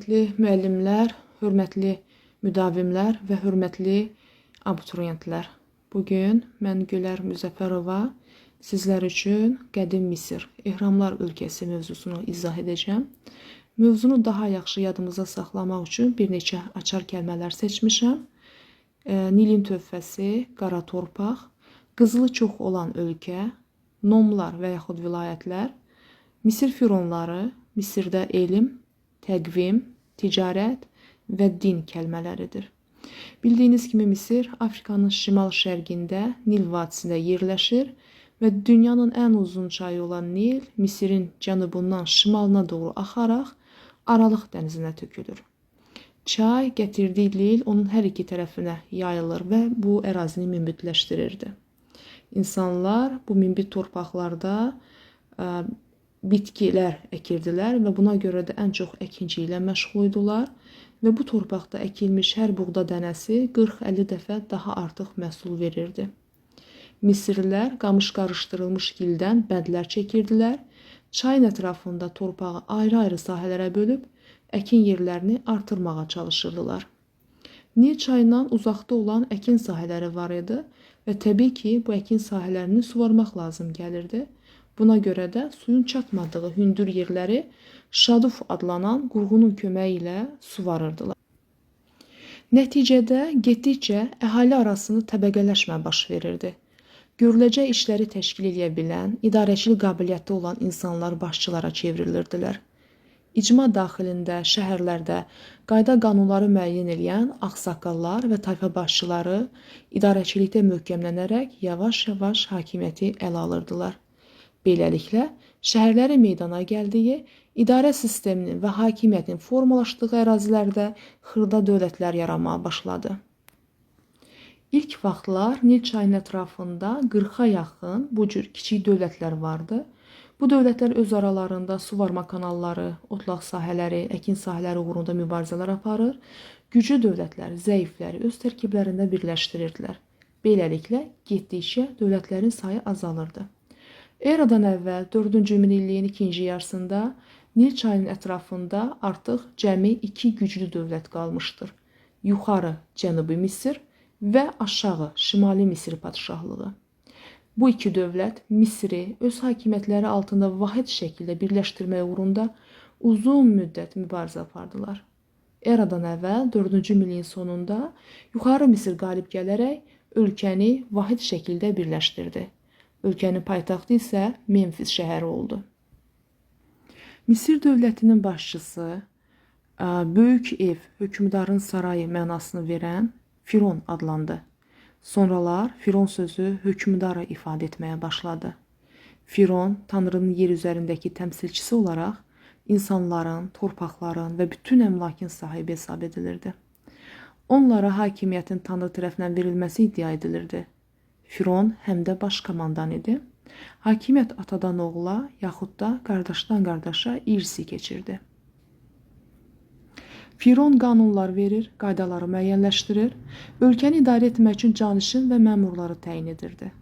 Hörmətli müəllimlər, hörmətli müdavimlər və hörmətli abituriyentlər. Bugün mən Gülər Müzəffərova sizlər üçün Qədim Misir, Ehramlar ölkəsi mövzusunu izah edəcəm. Mövzunu daha yaxşı yadımıza saxlamaq üçün bir neçə açar kəlmələr seçmişəm. Nilin tövfəsi, qara torpaq, qızılı çox olan ölkə, nomlar və yaxud vilayətlər, Misir fironları, Misirdə elm, təqvim, ticarət və din kəlmələridir. Bildiyiniz kimi Misir Afrikanın şimal-şərqində Nil vadisində yerləşir və dünyanın ən uzun çayı olan Nil Misirin cənubundan şimalına doğru axaraq Aralıq dənizinə tökülür. Çay gətirdiyi lil onun hər iki tərəfinə yayılır və bu ərazini münbitləşdirirdi. İnsanlar bu münbit torpaqlarda bitkilər əkirdilər və buna görə də ən çox əkinçiliklə məşğul idilər və bu torpaqda əkilmiş hər buğda dənəsi 40-50 dəfə daha artıq məhsul verirdi. Misirlilər qamış qarışdırılmış gildən bəndlər çəkirdilər. Çayın ətrafında torpağı ayrı-ayrı sahələrə bölüb əkin yerlərini artırmağa çalışırdılar. Nil çayından uzaqda olan əkin sahələri var idi və təbii ki, bu əkin sahələrini suvarmaq lazım gəlirdi. Buna görə də suyun çatmadığı hündür yerləri şaduf adlanan qurğunun köməyi ilə suvarırdılar. Nəticədə getdikcə əhali arasında təbəqələşmə baş verirdi. Görüləcək işləri təşkil eləyə bilən, idarəçilik qabiliyyəti olan insanlar başçılara çevrilirdilər. İcma daxilində, şəhərlərdə qayda-qanunları müəyyən eləyən ağsaqqallar və tayfa başçıları idarəçilikdə möhkəmlənərək yavaş-yavaş hakimiyyəti ələ alırdılar. Beləliklə, şəhərlərin meydana gəldiyi, idarə sisteminin və hakimiyyətin formalaşdığı ərazilərdə xırda dövlətlər yaranmağa başladı. İlk vaxtlar Nil çayının ətrafında 40-a yaxın bu cür kiçik dövlətlər vardı. Bu dövlətlər öz aralarında suvarma kanalları, otlaq sahələri, əkin sahələri uğrunda mübarizələr aparır. Güclü dövlətlər zəifləri öz tərkiblərində birləşdirirdilər. Beləliklə, getdikcə dövlətlərin sayı azalırdı. Eradan əvvəl 4-cü minilliyin ikinci yarısında Nil çayının ətrafında artıq cəmi iki güclü dövlət qalmışdır. Yuxarı Cənubi Misir və aşağı Şimali Misir padşahlığı. Bu iki dövlət Misri öz hakimiyyətləri altında vahid şəkildə birləşdirmək uğrunda uzun müddət mübarizə apardılar. Eradan əvvəl 4-cü minilliyin sonunda Yuxarı Misir qalib gələrək ölkəni vahid şəkildə birləşdirdi. Ölkənin paytaxtı isə Memfis şəhəri oldu. Misir dövlətinin başçısı böyük ev, hökmdarın sarayı mənasını verən Firon adlandı. Sonralar Firon sözü hökmdarı ifadə etməyə başladı. Firon, Tanrının yer üzərindəki təmsilçisi olaraq insanların, torpaqların və bütün əmlakın sahibi hesab edilirdi. Onlara hakimiyyətin Tanrı tərəfindən verilməsi iddia edilirdi. Firon həm də baş komandan idi. Hakimiyyət atadan oğula, yaxud da qardaşdan qardaşa irsi keçirdi. Firon qanunlar verir, qaydaları müəyyənləşdirir, ölkəni idarə etmək üçün canişin və məmurları təyin edirdi.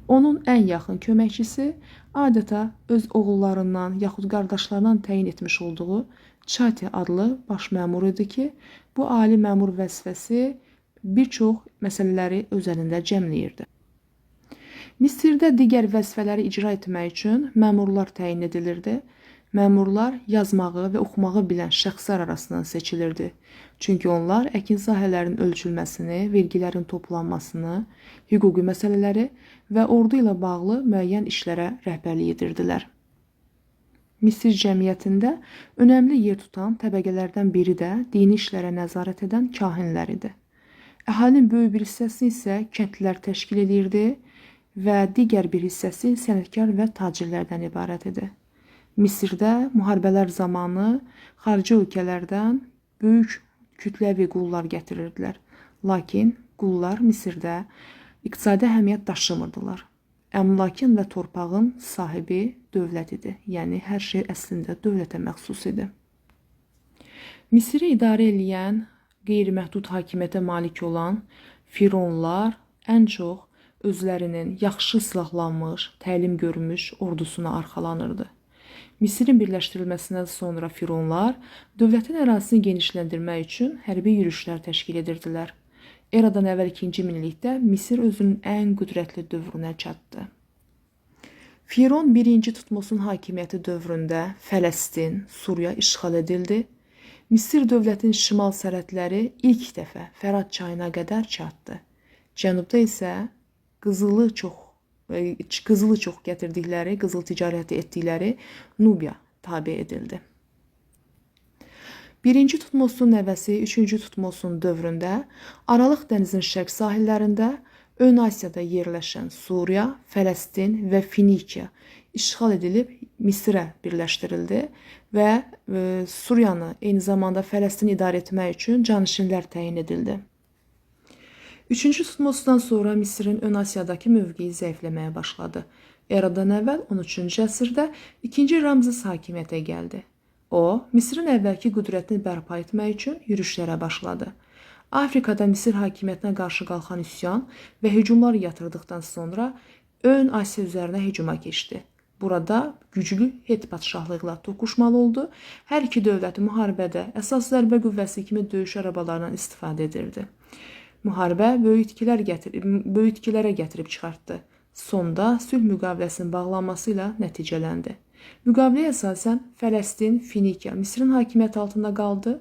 Onun ən yaxın köməkçisi adətə öz oğullarından yaxud qardaşlarından təyin etmiş olduğu Çati adlı baş məmur idi ki, bu ali məmur vəzifəsi bir çox məsələləri öz əlində cəmləyirdi. Misirdə digər vəzifələri icra etmək üçün məmurlar təyin edilirdi. Məmurlar yazmağı və oxumağı bilən şəxslər arasından seçilirdi. Çünki onlar əkin sahələrinin ölçülməsini, vergilərin toplanmasını, hüquqi məsələləri və ordu ilə bağlı müəyyən işlərə rəhbərlik edirdilər. Misir cəmiyyətində önəmli yer tutan təbəqələrdən biri də dini işlərə nəzarət edən kahinlər idi. Əhalinin böyük bir hissəsini isə kəndlilər təşkil edirdi və digər bir hissəsi sənətkar və tacirlərdən ibarət idi. Misirdə müharibələr zamanı xarici ölkələrdən böyük kütləvi qullar gətirirdilər. Lakin qullar Misirdə iqtisadi əhəmiyyət daşımırdılar. Əmlakın və torpağın sahibi dövlət idi. Yəni hər şey əslində dövlətə məxsus idi. Misiri idarə eləyən, qeyri-məhdud hakimiyyətə malik olan fironlar ən çox özlərinin yaxşı silahlanmış, təlim görmüş ordusuna arxalanırdı. Misirin birləşdirilməsindən sonra fironlar dövlətin ərazisini genişləndirmək üçün hərbi yürüşlər təşkil edirdilər. Eradan əvvəl 2-ci minillikdə Misir özünün ən qüdrətli dövrünə çatdı. Firon 1-ci Tutmosun hakimiyyəti dövründə Fələstin, Suriya işğal edildi. Misir dövlətinin şimal sərhədləri ilk dəfə Fərat çayına qədər çatdı. Cənubda isə qızılı çox gətirdikləri, qızıl ticarəti etdikləri Nubiya tabe edildi. 1-ci Tutmosun nəvəsi 3-cü Tutmosun dövründə Aralıq dənizinin şərq sahillərində Ön Asiyada yerləşən Suriya, Fələstin və Finikiya işğal edilib Misirə birləşdirildi və Suriyanı eyni zamanda Fələstini idarə etmək üçün canişinlər təyin edildi. 3-cü Tutmosdan sonra Misirin Ön Asiyadakı mövqeyi zəifləməyə başladı. Eradan əvvəl 13-cü əsrdə 2-ci Ramzes hakimiyyətə gəldi. O, Misirin əvvəlki qüdrətini bərpa etmək üçün yürüşlərə başladı. Afrikada Misir hakimiyyətinə qarşı qalxan üsyan və hücumlar yatırdıqdan sonra Ön Asiya üzərinə hücuma keçdi. Burada güclü Het padşahlığı ilə toqquşmalı oldu. Hər iki dövləti müharibədə əsas zərbə qüvvəsi kimi döyüş arabalarından istifadə edirdi. Müharibə böyük itkilərə gətirib çıxartdı. Sonda sülh müqaviləsinin bağlanması ilə nəticələndi. Müqaviləyə əsasən Fələstin, Finikiya Misirin hakimiyyəti altında qaldı.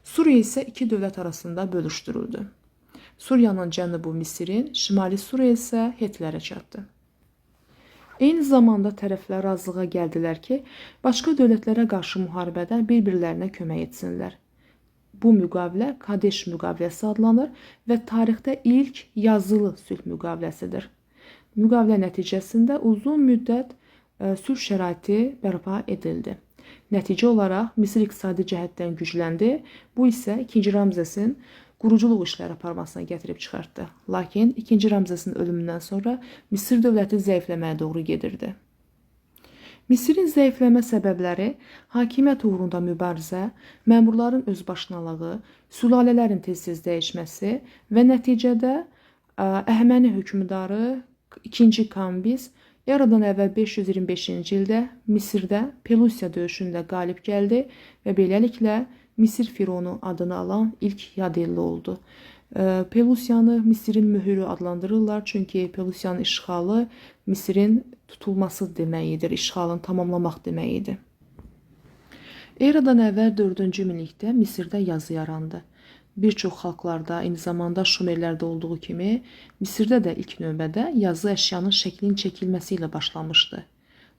Suriya isə iki dövlət arasında bölüşdürüldü. Suriyanın cənubu Misirin, Şimali Suriya isə Hetlərə çatdı. Eyni zamanda tərəflər razılığa gəldilər ki, başqa dövlətlərə qarşı müharibədə bir-birlərinə kömək etsinlər. Bu müqavilə Kadeş müqaviləsi adlanır və tarixdə ilk yazılı sülh müqaviləsidir. Müqavilə nəticəsində uzun müddət sülh şəraiti bərpa edildi. Nəticə olaraq Misir iqtisadi cəhətdən gücləndi. Bu isə 2-ci Ramzesin quruculuq işləri aparmasına gətirib çıxartdı. Lakin 2-ci Ramzesin ölümündən sonra Misir dövləti zəifləməyə doğru gedirdi. Misirin zəifləmə səbəbləri hakimiyyət uğrunda mübarizə, məmurların özbaşınalığı, sülalələrin tez-tez dəyişməsi və nəticədə Əhəməni hökmdarı 2-ci Kambiz Eradan əvvəl 525-ci ildə Misirdə Pelusiya döyüşündə qalib gəldi və beləliklə Misir Fironu adını alan ilk yadelli oldu. Pelusiyanı Misirin möhürü adlandırırlar, çünki Pelusiyanın işğalı Misirin tutulması deməyidir, işğalını tamamlamaq deməyidir. Eradan əvvəl 4-cü minillikdə Misirdə yazı yarandı. Bir çox xalqlarda, eyni zamanda Şumerlərdə olduğu kimi, Misirdə də ilk növbədə yazı əşyanın şəklinin çəkilməsi ilə başlamışdı.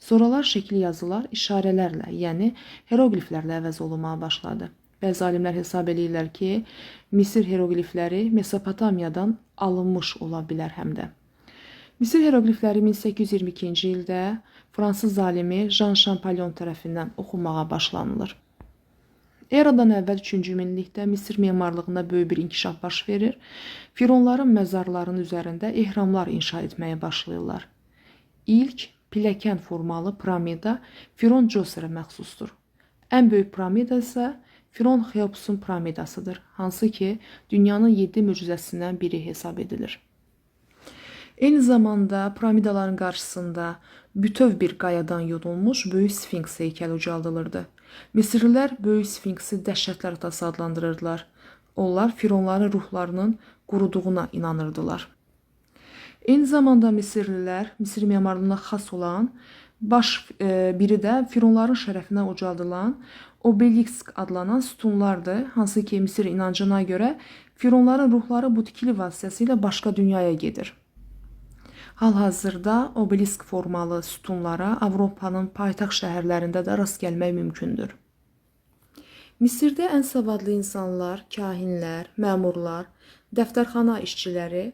Sonralar şəkil yazılar işarələrlə, yəni heroqliflərlə əvəz olunmağa başladı. Bəzi alimlər hesab eləyirlər ki, Misir heroqlifləri Mesopotamiyadan alınmış ola bilər həm də. Misir heroqlifləri 1822-ci ildə fransız alimi Jean Champollion tərəfindən oxunmağa başlanılır. Eradan əvvəl 3-cü minillikdə Misir memarlığında böyük bir inkişaf baş verir. Fironların məzarlarının üzərində ehramlar inşa etməyə başlayırlar. İlk pilləkən formalı piramida Firon Coserə məxsusdur. Ən böyük piramida isə Firon Xeopsun piramidasıdır, hansı ki dünyanın 7 möcüzəsindən biri hesab edilir. Eyni zamanda piramidaların qarşısında bütöv bir qayadan yonulmuş böyük sfinks heykəli ucaldılırdı. Misirlilər böyük sfinksi dəhşətlər atası adlandırırdılar. Onlar fironların ruhlarının quruduğuna inanırdılar. Eyni zamanda Misirlilər, Misir memarlığına xas olan biri də fironların şərəfinə ucaldılan obelisk adlanan sütunlardır, hansı ki Misir inancına görə fironların ruhları bu tikili vasitəsilə başqa dünyaya gedir. Hal-hazırda obelisk formalı sütunlara Avropanın paytaxt şəhərlərində də rast gəlmək mümkündür. Misirdə ən savadlı insanlar, kahinlər, məmurlar, dəftərxana işçiləri,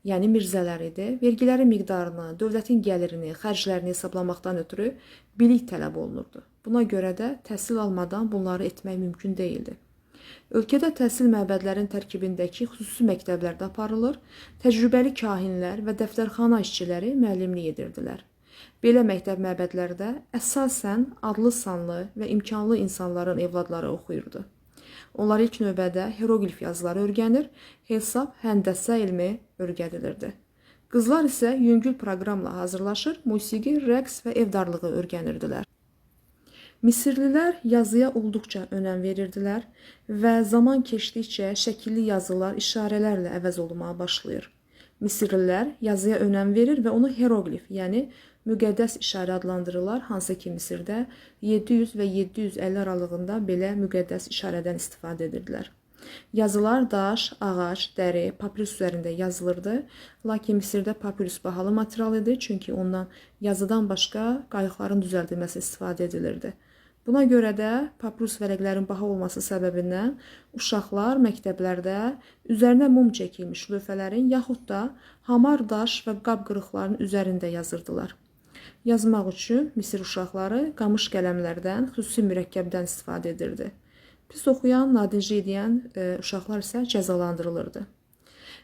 yəni mirzələr idi. Vergilərin miqdarını, dövlətin gəlirini, xərclərini hesablamaqdan ötürü bilik tələb olunurdu. Buna görə də təhsil almadan bunları etmək mümkün deyildi. Ölkədə təhsil məbədlərin tərkibindəki xüsusi məktəblərdə aparılır, təcrübəli kahinlər və dəftərxana işçiləri müəllimlik edirdilər. Belə məktəb məbədlərdə əsasən adlı-sanlı və imkanlı insanların evladları oxuyurdu. Onlar ilk növbədə heroqlif yazıları öyrənir, hesab, həndəsə elmi öyrədilirdi. Qızlar isə yüngül proqramla hazırlaşır, musiqi, rəqs və evdarlığı öyrənirdilər. Misirlilər yazıya olduqca önəm verirdilər və zaman keçdikcə şəkilli yazılar işarələrlə əvəz olunmağa başlayır. Misirlilər yazıya önəm verir və onu heroqlif, yəni müqəddəs işarə adlandırırlar, hansı ki Misirdə 700 və 750 aralığında belə müqəddəs işarədən istifadə edirdilər. Yazılar daş, ağac, dəri, papirus üzərində yazılırdı. Lakin Misirdə papirus bahalı material idi, çünki ondan yazıdan başqa qayıqların düzəldilməsi istifadə edilirdi. Buna görə də papirus vərəqlərin baha olması səbəbindən uşaqlar məktəblərdə üzərinə mum çəkilmiş lövhələrin yaxud da hamar daş və qab qırıqlarının üzərində yazırdılar. Yazmaq üçün Misir uşaqları qamış qələmlərdən, xüsusi mürəkkəbdən istifadə edirdi. Pis oxuyan, nadinc edən uşaqlar isə cəzalandırılırdı.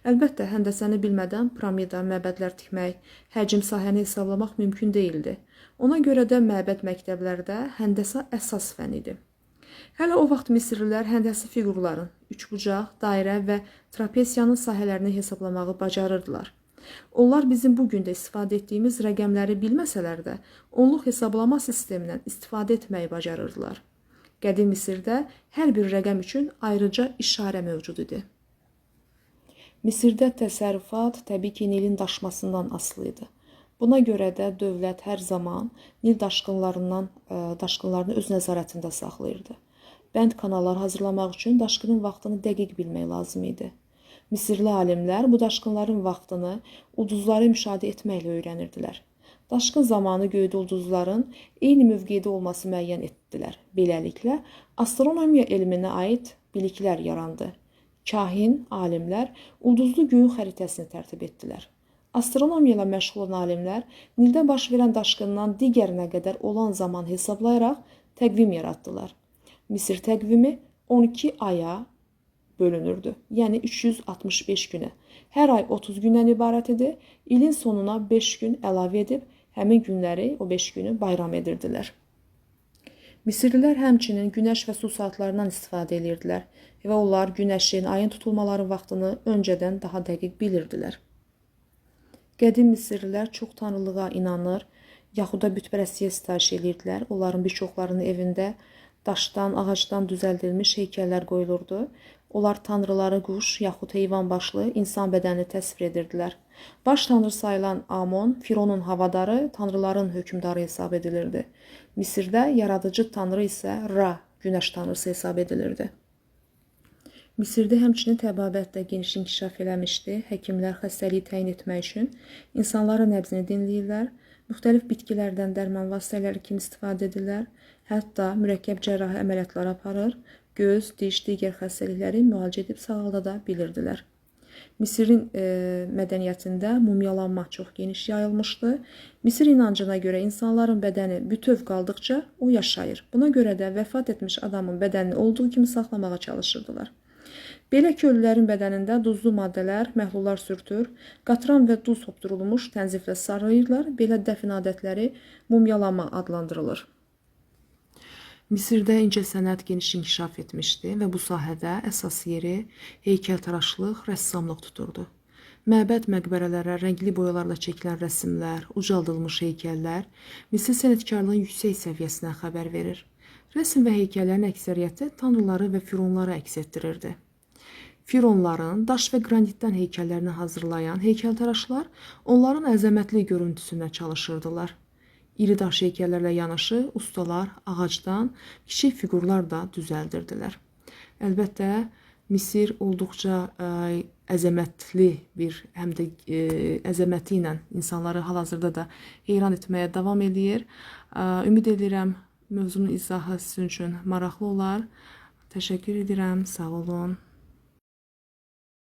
Əlbəttə, həndəsəni bilmədən piramida, məbədlər tikmək, həcm sahəni hesablamaq mümkün deyildi. Ona görə də məbəd məktəblərdə həndəsə əsas fən idi. Hələ o vaxt Misirlilər həndəsi fiqurların, üçbucaq, dairə və trapesiyanın sahələrini hesablamağı bacarırdılar. Onlar bizim bu gün də istifadə etdiyimiz rəqəmləri bilməsələr də, onluq hesablama sistemindən istifadə etməyi bacarırdılar. Qədim Misirdə hər bir rəqəm üçün ayrıca işarə mövcud idi. Misirdə təsərrüfat təbii ki, Nilin daşmasından asılı idi. Buna görə də dövlət hər zaman Nil daşqınlarını öz nəzarətində saxlayırdı. Bənd kanallar hazırlamaq üçün daşqının vaxtını dəqiq bilmək lazım idi. Misirli alimlər bu daşqınların vaxtını ulduzları müşahidə etməklə öyrənirdilər. Daşqın zamanı göydə ulduzların eyni mövqedə olması müəyyən etdilər. Beləliklə, astronomiya elminə aid biliklər yarandı. Kahin alimlər ulduzlu göyün xəritəsini tərtib etdilər. Astronomiya ilə məşğul olan alimlər Nildə baş verən daşqından digərinə qədər olan zaman hesablayaraq təqvim yaratdılar. Misir təqvimi 12 aya bölünürdü, yəni 365 günə. Hər ay 30 gündən ibarət idi. İlin sonuna 5 gün əlavə edib həmin günləri, o 5 günü bayram edirdilər. Misirlilər həmçinin günəş və su saatlarından istifadə edirdilər və onlar günəşin, ayın tutulmaları vaxtını öncədən daha dəqiq bilirdilər. Qədim Misirlilər çox tanrılığa inanır, yaxud da bütpərəstliyə sitayiş edirdilər. Onların bir çoxlarının evində daşdan, ağacdan düzəldilmiş heykəllər qoyulurdu. Onlar tanrıları quş yaxud heyvan başlı insan bədənini təsvir edirdilər. Baş tanrı sayılan Amon, Fironun havadarı, tanrıların hökmdarı hesab edilirdi. Misirdə yaradıcı tanrı isə Ra, günəş tanrısı hesab edilirdi. Misirdə həmçinin təbabət də geniş inkişaf eləmişdi. Həkimlər xəstəliyi təyin etmək üçün insanların nəbzini dinləyirlər, müxtəlif bitkilərdən dərman vasitələri kimi istifadə edirlər, hətta mürəkkəb cərrahi əməliyyatlar aparır, göz, diş, digər xəstəlikləri müalicə edib sağalda da bilirdilər. Misirin mədəniyyətində mumyalanma çox geniş yayılmışdı. Misir inancına görə insanların bədəni bütöv qaldıqca o yaşayır. Buna görə də vəfat etmiş adamın bədənini olduğu kimi saxlamağa çalışırdılar. Belə ki, ölülərin bədənində duzlu maddələr, məhlullar sürtür, qatran və duz hopdurulmuş tənziflə sarıyırlar. Belə dəfn adətləri mumyalanma adlandırılır. Misirdə incəsənət geniş inkişaf etmişdi və bu sahədə əsas yeri heykəltaraşlıq, rəssamlıq tuturdu. Məbəd məqbərələrə rəngli boyalarla çəkilən rəsimlər, ucaldılmış heykəllər Misir sənətkarlığının yüksək səviyyəsindən xəbər verir. Rəsm və heykəllərin əksəriyyəti tanrıları və fironları əks etdirirdi. Fironların daş və qranitdən heykəllərini hazırlayan heykəltaraşlar onların əzəmətli görüntüsünə çalışırdılar. İri daş heykəllərlə yanaşı ustalar ağacdan kiçik fiqurlar da düzəldirdilər. Əlbəttə, Misir olduqca əzəmətli bir, həm də əzəməti ilə insanları hal-hazırda da heyran etməyə davam eləyir. Ümid edirəm mövzunun izahı sizin üçün maraqlı olar. Təşəkkür edirəm. Sağ olun.